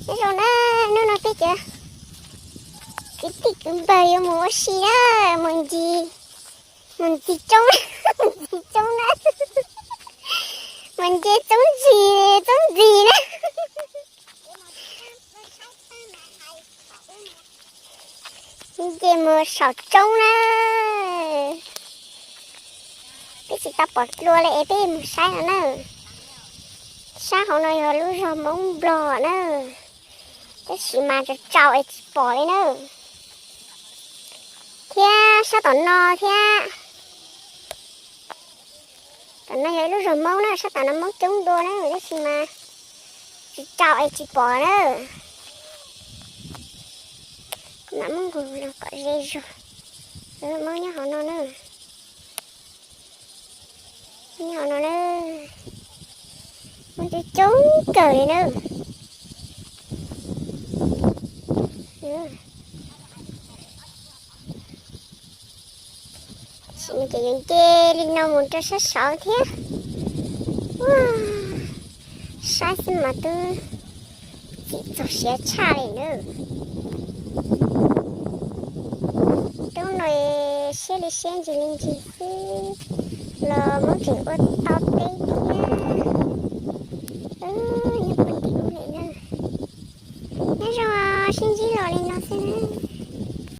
Nyob zoo na, hnub no peb cov kwv tij kwv npawg yuav mus ua si na, mus ncig, mus ncig tsob, mus ncig tsob na, mus nce tsob ntsis, tsob ntxi na. Nce mus saum roob na. Peb tsis tau pom dlua li es peb mus saib no na. Sab hauv no yog lub zos Hmoob Nplog na, tab sis mas tsaus tsaus es tsis pom li na. Thiab sab tom no thiab, tom no yog ib lub zos Hmoob na, sab tom no Hmoob coob dua na, tab sis mas tsis tsaus es tsis pom na. Kuv mam muab nkaus no kom ze zog, Hmoob nyob hauv no na. Nyob hauv no na, Hmoob coob coob kawg li na. Tam sim no ces yuav nce li no mus rau sab saud thiab. Ua, saib xwb mas twb txim txaus siab tshaj li na. Roob no siab li siab ntsis li ntsis xwb los Hmoob tseem ua tau teb